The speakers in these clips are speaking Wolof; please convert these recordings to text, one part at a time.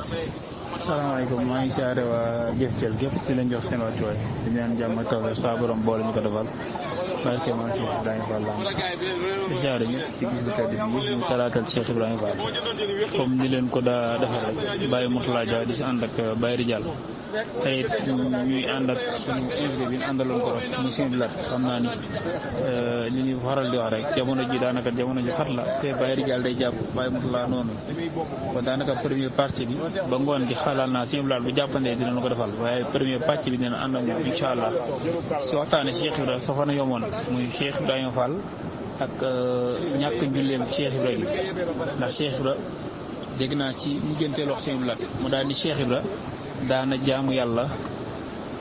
salaamaaleykum maa ngi siyaare waa Jëf Jël gépp di leen jox seen wàccuwaay di ñaan jàmm ak tawfeex saa borom boole ñu ko defal barke maam Cheikh Ibrahima Fall lam di siyaare ñëpp ci gis bu tedd bi ñu talaatal Cheikh Ibrahima Fall comme ni leen ko daa defal rek Baye Mourtala Dia di si ànd ak Baye Rijal tey ñuy ànd ak suñu invité bi ñu àndaloon ko rek ñu seen lat xam naa ni li ñu faral di wax rek jamono ji daanaka jamono ji xat la te Baye Rijal day jàpp Baye Mourtala noonu kon daanaka première partie bi ba ngoon gi xalaat naa seen lat bu jàppandee dinañ ko defal waaye première partie bi dina ànd ak moom incha allah si waxtaane Cheikh Ibrahima soo fa na yomoon muy Cheikh Ibrahima Fall ak ñàkk julleem Cheikh Ibrahima ndax Cheikh Ibrahima dégg naa ci mujjanteelu wax seen lat mu daal ni Cheikh Ibrahima daana jaamu yàlla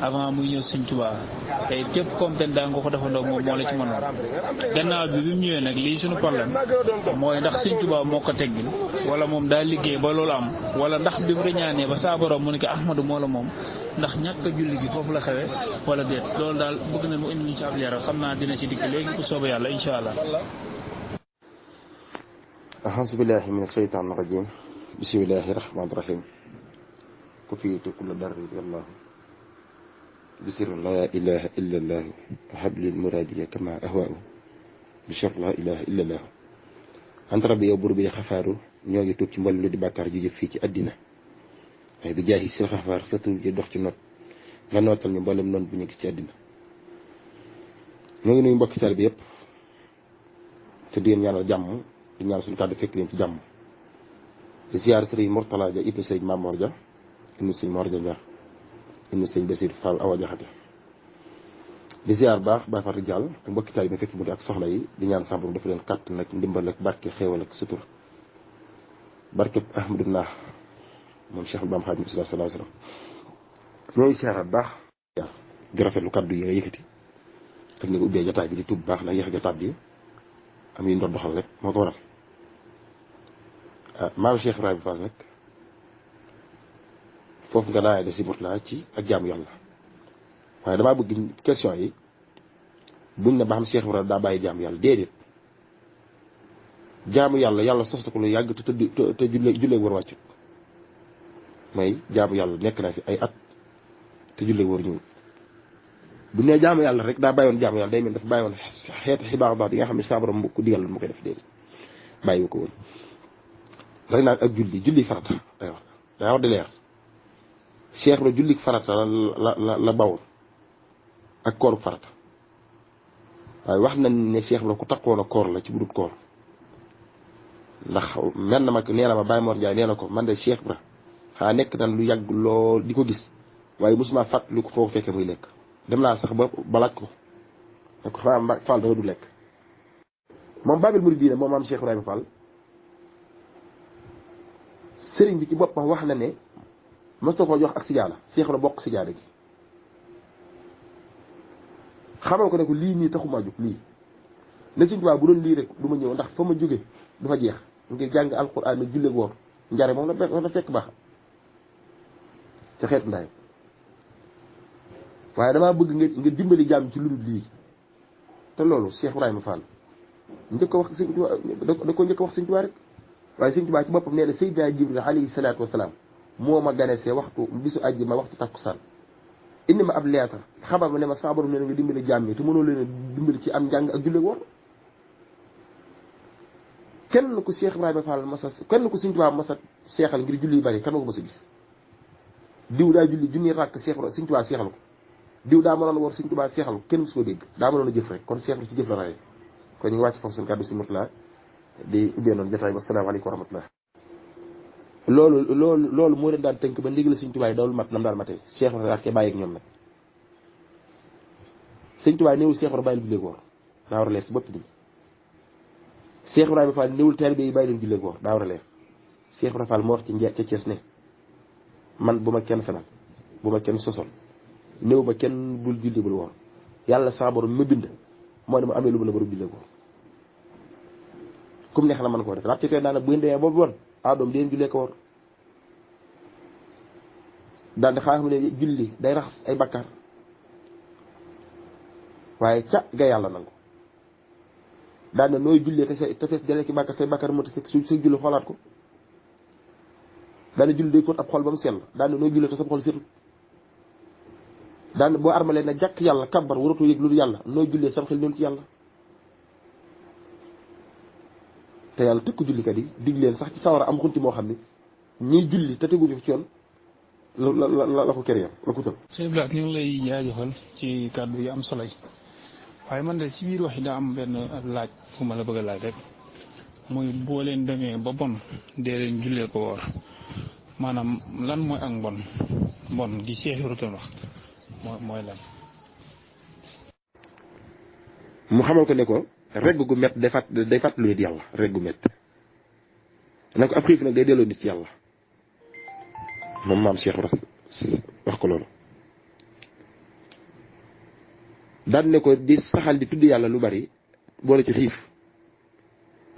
avant muy ñëw Sëñ Tuubaa tey képp comme ten daa nga ko defandoo moom moo la ci mënoon gannaaw bi mu ñëwee nag lii suñu problème mooy ndax Sëñ Tuubaa moo ko teggil wala moom daa liggéey ba loolu am wala ndax bi mu reñaanee ba saa borom mu ne ko Ahmadu moo la moom ndax ñàkk a julli gi foofu la xewe wala déet loolu daal bëgg na mu indi ñu ci ab leeral xam naa dina ci dikk léegi bu soobee yàlla incha allah. a'uuzu billaahi mina shaytaani rajiim bismillaahi rahmaani rahiim كفيت كل در الله بسر لا إله إلا الله حبل المرادية كما أهواه بشر لا إله إلا الله أنت ربي يبور بي خفارو ñogi tok ci mbol di bakkar ju jëf fi ci adina ay bi jaahi seen xafaar sa tur ji dox ci not nga notal ñu mbolem non bu ñu ci adina ñogi nuy mbokk sal bi yépp te di ñaanal jamm di ñaan suñu kaddu fekk leen ci jamm di ziar Serigne Mourtala Dia ibnu Serigne Mamor Dia ibnu Serigne Mor Dia ibnu Serigne Bassir Fall Awa Jaxate di ziar baax ba fa Rijal ak mbokki tay bi fekk mu ak soxna yi di ñaan sambum dafa leen katt nak ndimbal ak barke xéewal ak sutur barke Ahmadullah moom Cheikh Bam Xaadim sallallahu alayhi wasallam ñooy ziar baax di rafetlu kaddu yi nga yëkkati ak ni nga ubbee jotaay bi di tub baax na yéex jotaay bi am yi ndox doxal rek moo ko waral maam Cheikh Ibrahima Fall nag foofu nga daay de si Mourtala ci ak jaamu yàlla waaye damaa bëgg question yi buñ ne ba xam Cheikh Ibrahima daa bàyyi jaamu yàlla déedéet jaamu yàlla yàlla sos ko lu yàgg te jullee war wàccut mooy jaamu yàlla nekk na fi ay at te jullee war ñëwut bu ne jaamu yàlla rek daa bàyyoon jaamu yàlla day mel dafa bàyyoon xeeti xibaar baax yi nga xam ne saa borom mu ko digal mu koy def déedéet bàyyi ko woon rek naan ak julli farata day wax di leer Cheikh la julli farata la bawoon ak kooru farata waaye wax nañ ne Cheikh la ku takkoon a koor la ci budut koor ndax mel na ma nee na ma Baye Mor Ndiaye nee na ko man de Cheikh Ibra xaa nekk nan lu yàgg lool di ko gis waaye mosuma fàttali ko foo fekkee muy lekk dem naa sax ba laaj ko ne ko Fall dama du lekk moom Babil Mouridina moom maam Cheikh Ibrahima Fall sëriñ bi ci boppam wax na ne mos na koo jox ak sijaada Cheikh la bokk sijaada gi xamal ko ne ko lii nii taxumaa jóg lii ne Sëriñ Tuubaa bu doon lii rek du ma ñëw ndax fa ma jóge du fa jeex ngir jàng alxuraan ak julli woor njare moom la fekk baax ca xeetu ndaay waaye damaa bëgg nga dimbali jàmm ci lu dul lii te loolu Cheikh Ibrahima Fall njëkk a wax Sëriñ Tuubaa da ko njëkk a wax Sëriñ Tuubaa rek waaye Sëriñ Tuubaa ci boppam nee na Seydina Jibril alayhi salaatu wasalaam moo ma ganesee waxtu bisu àjji ma waxtu takkusaan indi ma ab leetar xabar ma ne ma saa borom nee na nga dimbali jàmm te mënoo leen a dimbali ci am njàng ak julli woor kenn ku Cheikh Ibrahima Fall masa kenn ku Sëriñ Tuubaa masa seexal ngir julli yu bari kan ma ko masa gis diw daa julli junni rakk Sëriñ Tuubaa seexal ko diw daa mënoon woor Sëriñ Tuubaa seexal ko kenn musu ko dégg daa mënoon a jëf rek kon seexlu ci jëf la rawee kon ñu ngi wàcc foofu suñu kàddu si Mourtala di ubbee noonu jotaay ba salaamaaleykum wa rahmatullah loolu moo leen daan tënk ba ndigal Sëriñ Tuubaa yi dawul mat nam daal matee Cheikh Ibrahima daal koy bàyyi ak ñoom nag Sëriñ Tuubaa néewul Cheikh Ibrahima bàyyi leen jullee woor daa war a leer si bopp bi Cheikh Ibrahima Fall néewul taalibe yi bàyyi leen jullee woor daa war a leer Cheikh Ibrahima Fall moo wax ci ca Cees ne man bu ma kenn fenal bu ma kenn sosol néew ba kenn bul julli bul woor yàlla saa borom ma bind moo ne ma amee lu ma la borom jullee woor comme neex na mën koo def laaj ci fee daana bu ngeen demee boobu woon doom di leen jullee ko woor daal di xam ne julli day raxas ay bakkar waaye ca ga yàlla nangu daal ne nooy jullee te fees jëlee ki bakkar say bakkar moo te fekk su julli xoolaat ko daane julli day fóot ab xol ba mu sell daane nooy jullee te sa xol setul daane boo armalee na jàkk yàlla kabbar waratoo yëg lu dul yàlla nooy jullee sam xel ñëw ci yàlla te yàlla tëkk jullikat yi dig leen sax ci sawara am xunti moo xam ne ñiy julli te teguñu ci yoon la ko kër la ko tëb. sëñ Blaat ñu ngi lay jaajëfal ci kàddu yi am solo yi waaye man de ci biir wax yi daa am benn laaj fu ma la bëgg a laaj rek muy boo leen demee ba bon dee leen jullee ko woor maanaam lan mooy ak mbon gi Cheikh Ibrahima wax mooy lan. mu xamal ko ne ko regg gu mett day fàttalu nit yàlla regg gu mett ne ko ab xiif nag day delloo nit ci yàlla moom maam Cheikh wax ko loolu daan ne ko di saxal di tudd yàlla lu bari boole ci xiif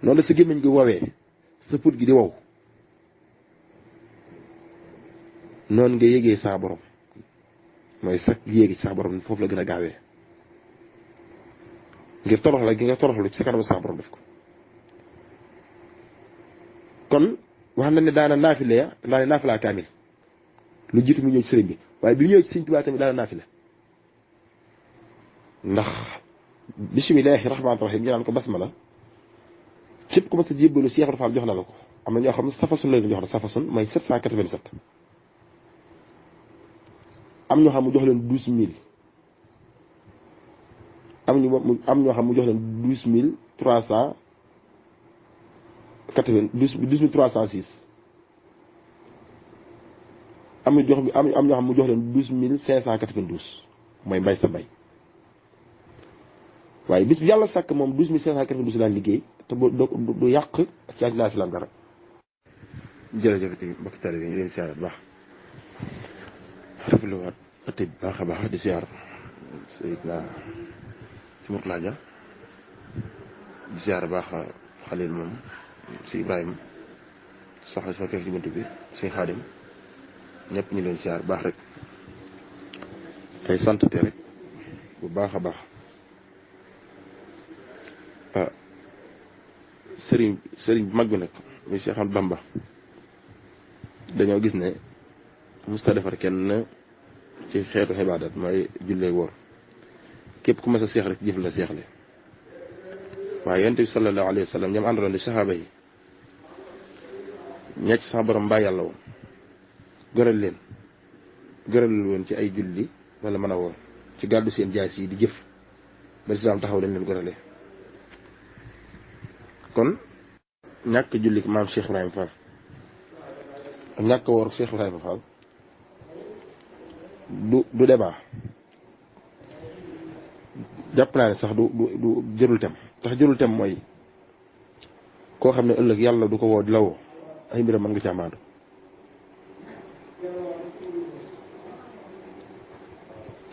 noonu la sa gémmiñ gi wowee sa put gi di wow noonu nga yégee saa borom mooy sax yéegi saa borom foofu la gën a gaawee ngir torox la gi nga toroxlu ci sa kanam saa borom def ko kon wax na ne daana naafila kaamil lu jiitu mu ñëw ci sëriñ bi waaye bi mu ñëw ci sëriñ Tuubaa tamit daana naafila ndax bismillaahi rahmaani rahiim ñu naan ko basmala képp ku ma sa jébbalu Cheikh Fall jox na la ko am na ñoo xam ne safasun la jox na safasun mooy 787 am ñoo xam mu jox leen 12000 am ñoo xam mu jox leen 12380 12306 am ñoo xam mu jox leen 12592 mooy mbay sa mbay waaye bis bi yàlla sàkk moom 12592 daan liggéey te du yàq ci ak naa fi lam dara. jërëjëf ci mbokki tali bi ñu leen siyaar bu baax rafetlu waat ëtt bi baax a baax di siyaar Seydina si Mourtala Dia di siyaar baax Xalil moom si Ibrahima soxla si ma fekk ci bunt bi si Xaadim ñëpp ñu leen siyaar baax rek tey sant te rek bu baax a baax sëriñ bu mag bi nag muy Cheikh Ahmadou Bamba dañoo gis ne musta defar kenn ci xeetu xibaadat mooy jullee woor képp ku mas a seex rek jëf la seexle waaye yonent bi sallallahu alayhi wa sallam ñoom àndaloon di saxaaba yi ñecc sax borom mbaa yàlla woon gëral woon ci ay julli wala mën a woor ci gàddu seen jaas yi di jëf ba lislaam taxaw dañ leen gërale kon ñàkk julli maam Cheikh Ibrahima Fall ak ñàkk woor Cheikh Ibrahima Fall du débat jàpp naa ne sax du jërul tem tax jërul tem mooy koo xam ne ëllëg yàlla du ko woo di la woo ay mbiram mën nga ci amaandu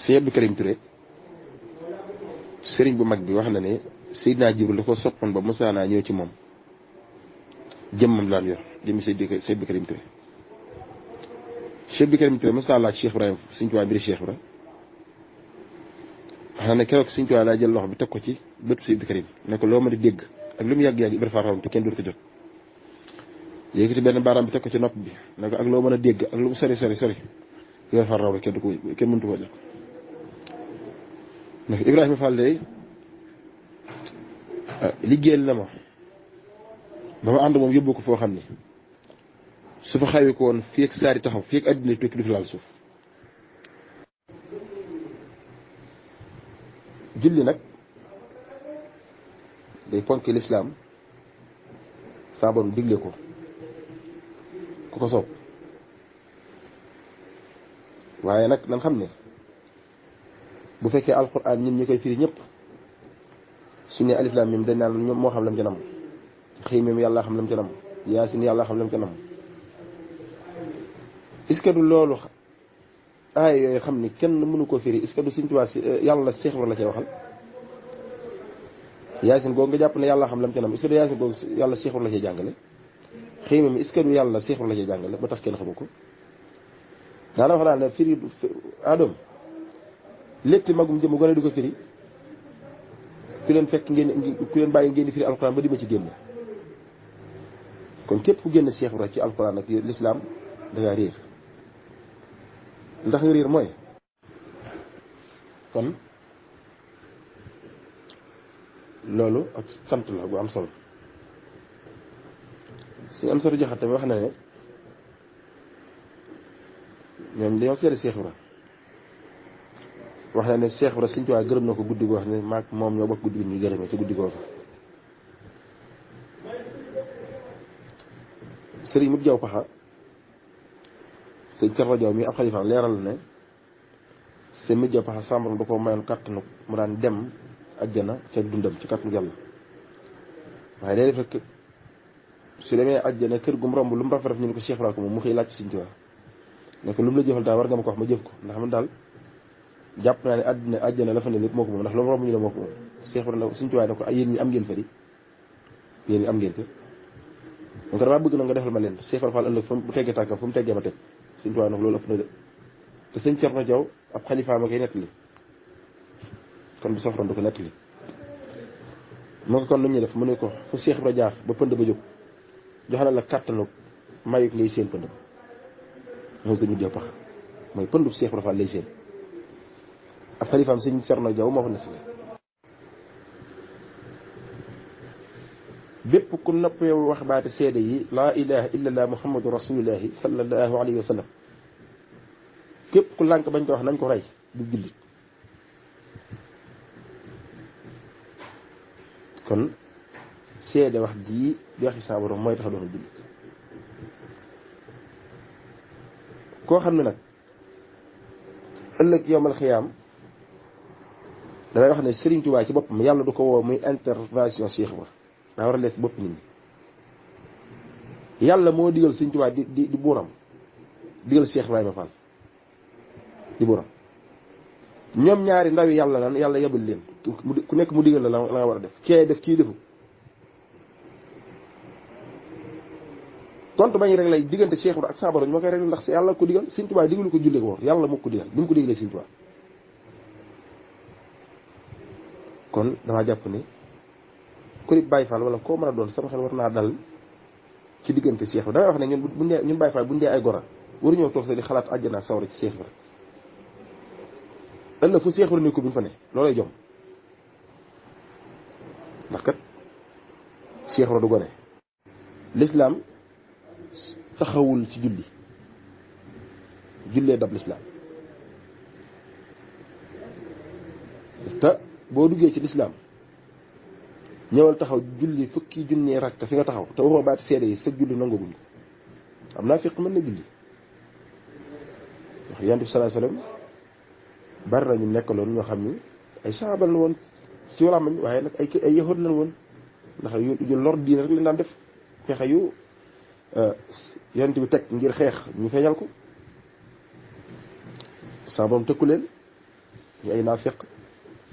Sëñ Abdou Karim Touré sëriñ bu mag bi wax na ne Seydina Jibril da ko soppoon ba mosaanaa ñëw ci moom jëmmam daan yor jëmmi Sëñ Abdou Karim Touré Cheikh Abdou Karim Touré mosaa laaj Cheikh Ibrahima Sëñ Tuubaa mbiri Cheikh Ibrahima wax na ne keroog Sëñ Tuubaa laa jël loxo bi teg ko ci bëtu Sëñ Abdou Karim ne ko loo mën a dégg ak lu mu yàgg-yàgg Ibra Faal rawam te kenn dootu ko jot yéegi benn baaraam bi teg ko ci nopp bi ne ko ak loo mën a dégg ak lu mu sori Ibra Faal raw la kenn mëntu ko jot ndax Ibrahima Fall de liggéeyal na ma ba ma ànd moom yóbbu ko foo xam ne su fa xawee ko woon fii ak saari taxaw fii ak àddina tukki du fi laal suuf julli nag day fonk lislaam saa borom digle ko ku ko soob waaye nag nan xam ne bu fekkee alquran ñun ñi koy firi ñëpp su ne alif laam miim dañ naan ñoom moo xam lam ca nam xëy miim yàlla xam lam ca nam yaasin yàlla xam lam ca nam est-ce que du loolu aay yooyu xam ni kenn mënu koo firi est-ce que du Sëñ Tuubaa yàlla Seex Ibra la cay waxal yaasin googu nga jàpp ne yàlla xam lam ca nam est-ce que du yaasin googu yàlla Seex Ibra la cay jàngale xëy miim est-ce que du yàlla Seex Ibra la cay jàngale ba tax kenn xamu ko daana wax daal ne firi adoom létti magum jëm gën a di ko firi ku leen fekk ku leen bàyyi ngeen di firi alxuraan ba di ma ci génn kon képp ku génn Cheikh Ibra ci alxuraan ak lislaam da ngaa réer ndax nga réer mooy kon loolu ak sant la bu am solo suñu am solo joxat tamit wax na ne ñoom dañoo seede Cheikh Ibra wax na ne Cheikh Ibra Sëriñ Tuubaa gërëm na ko guddi goo xam ne maag moom ñoo bokk guddi gi ñu gërëmee ci guddi googu sëriñ Mut Jaw Paxa sëriñ Cerno Jaw mi ab xalifa leeral ne sëriñ Mut Jaw Paxa sàmbaram da ko mayoon kàttanu mu daan dem ajjana ca dundam ci kàttanu yàlla waaye day fekk su demee ajjana kër gu mu romb lu mu rafet ñu ne ko Cheikh Ibra ko moom mu xëy laaj Sëriñ Tuubaa ne ko lu mu la jëfal daal war nga ma ko wax ma jëf ko ndax man daal jàpp naa ne àddina àjjana la fa ne lépp moo ko moom ndax lu mu romb ñu ne moo ko moom Cheikh Ibra Sëriñ Tuubaa ne ko ay yéen ñi am ngeen fa di yéen ñi am ngeen ko donc damaa bëgg na nga defal ma leen Cheikh Ibra Fall ëllëg fu mu teggee tànkam fu mu teggee ma teg Sëriñ Tuubaa nag loolu ëpp na de te sëñ Cerno Jaw ab xalifa ma koy nettali kon bu safran du ko nettali moo ko kon lu ñuy def mu ne ko fu Cheikh Ibra jaar ba pënd ba jóg joxala la kàttanu mayuk ngay seen pënd mooy sëñ Mut Jaw Paxa mooy pëndu Cheikh Ibra Fall lay seen ab xalifaam sëñ Cerno Jaw moo fa nettali bépp ku noppee wax baate seede yi laa ilaha illallah muhammadu rasulillahi sallallahu alayhi wa sallam képp ku lànk bañ ko wax nañ ko rey du jullit kon seede wax jii di waxi saa borom mooy tax a doon jullit koo xam ne nag ëllëg yowmal xiyaam damay wax ne Sëriñ Tuubaa ci boppam yàlla du ko woo muy intervention Cheikh Ibra daa war a lees bopp nit ñi yàlla moo digal Sëriñ Tuubaa di buuram digal Cheikh Ibrahima Fall di buuram ñoom ñaari ndaw yi yàlla lan yàlla yebal leen ku nekk mu digal la nga war a def kee def kii defu tontu bañ rek lay diggante Cheikh Ibra ak saa borom ñoo koy rek ndax yàlla ko digal Sëriñ Tuubaa digalu ko jullee ko woor yàlla moo ko digal bi mu ko digalee Sëriñ Tuubaa kon damaa jàpp ni ku Baye Fall wala koo mën a doon sama xel war naa dal ci diggante Cheikh Ibra damay wax ne ñun Baye Fall buñ dee ay gora waruñoo toog sax di xalaat àjjana ak sawara ci Cheikh Ibra ëllëg fu Cheikh Ibra ne ko buñ fa ne loolay jom ndax kat Cheikh Ibra du gone l'islam taxawul ci jullee dab l'islam te boo duggee ci l'islam ñëwal taxaw julli fukki junni rakk fi nga taxaw te waxoo baati seede yi sa julli nanguwuñ ko am naa fiq mën na julli wax Yonent bi sallallahu alayhi wasallam bari nañu nekkaloon ñoo xam ni ay saaba la woon ci làmmiñ waaye nag ay yahuud la woon ndax yu lor diine rek lañ daan def fexe yu Yonent bi teg ngir xeex ñu feeñal ko saa borom tëkku leen ñu ay naafiq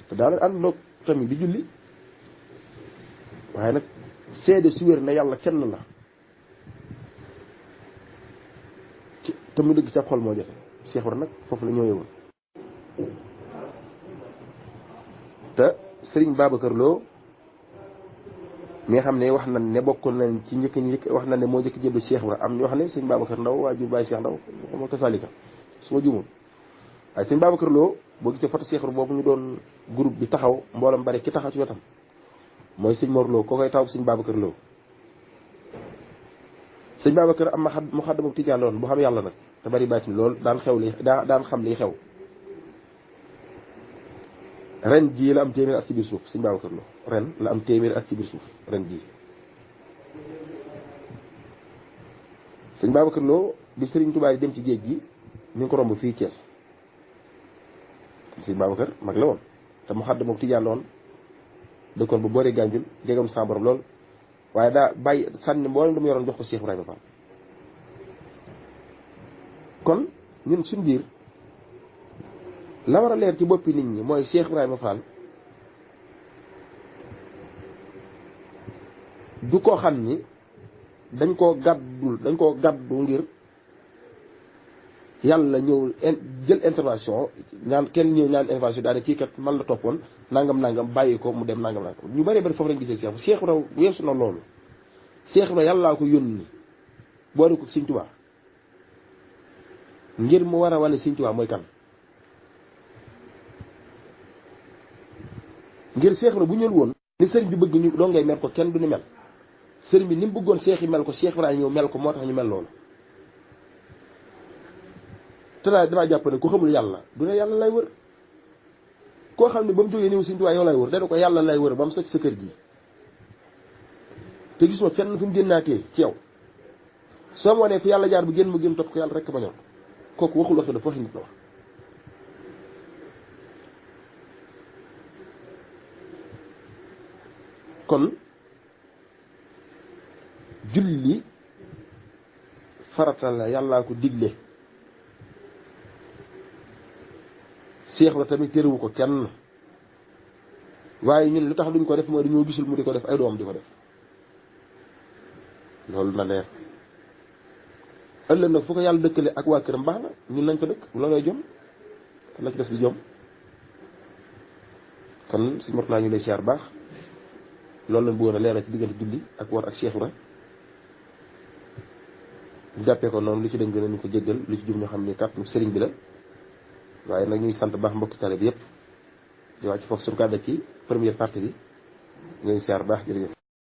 te daal ànd tamit di julli waaye nag seede su wér ne yàlla kenn la ci te mu dëgg ci ab xol moo jafe Cheikh Ibra nag foofu la ñëwee woon te Serigne Babacar Lo mi nga xam ne wax na ne bokkoon nañ ci njëkk wax na ne moo njëkk jébbi Cheikh Ibra am ñu wax ne Serigne Babacar Ndaw waajur Baye Cheikh Ndaw moo kasalika su ma juumul waaye Serigne Babacar Lo boo gisee photo Cheikh Ibra boobu ñu doon groupe bi taxaw mboolam bari ki taxaw ci wetam mooy sëñ Mor Lo koo koy taw sëñ Babacar Lo sëñ Babacar am mu xaddamu tijaan loon bu xam yàlla nag te bari baatin lool daan xam liy xew ren jii la am téeméer ak ci biir suuf sëñ Babacar Lo ren la am téeméer ak ci biir suuf ren jii sëñ Babacar Lo bi Sëriñ Tuubaa dem ci géej gi ñu ngi ko romb fii Thiès sëñ Babacar mag la woon te mu xaddamu tijaan loon dëkkoon bu boori Gànjul jegam sa borom lool waaye daa bàyyi sànni mboolem dama yoroon jox ko Cheikh Ibrahima Fall kon ñun suñ biir la war a leer ci boppi nit ñi mooy Cheikh Ibrahima Fall du ko xam ni dañ koo gàddu ngir yàlla ñëw jël intervention ñaan kenn ñëw ñaan intervention daane kii kat man la toppoon nangam bàyyi ko mu dem nangam ñu bëree bëri foofu lañ gisee Cheikh Ibra weesu na loolu Cheikh Ibra yàllaa ko yónni boole ko Sëriñ Tuubaa ngir mu war a wane Sëriñ Tuubaa mooy kan. ngir Seex Ibra bu ñëwul woon ni sëriñ bi bëgg ñu doo ngay mel ko kenn du ni mel sëriñ bi ni mu bëggoon Seex yi mel ko Seex Ibra ñëw mel ko moo tax ñu mel loolu. te damaa jàpp ne ku xamul yàlla du ne yàlla lay wër koo xam ne ba mu jógee ñëw Sëriñ Tuubaa yow lay wër dana ko yàlla lay wër ba mu sëcc sa kër gi te gisuma fenn fu mu génnaatee ci yow soo ma wanee fi yàlla jaar bu génn mu génn topp ko yàlla rek ba ñor kooku waxul wax dafa waxi nit la wax. kon julli farata la yàllaa ko digle Seex la tamit térewu ko kenn waaye ñun lu tax duñ ko def mooy dañoo gisul mu di ko def ay doom di ko def loolu na leer ëllëg nag fu ko yàlla dëkkale ak waa këram baax na ñun nañ ko dëkk la ngay jom la ci def di jom kon si mot naa ñu lay siyaar baax loolu lañ bëggoon a leeral ci diggante julli ak war ak Seex Ibra ñu jàppee ko noonu lu ci dëng nañu ko jéggal lu ci jub ñu xam ni kàttu sëriñ bi la waaye nag ñuy sant baax mbokki tale bi yëpp di wàcc foofu suñu kàddu ci première partie bi ñu ngi siyaar baax jërëjëf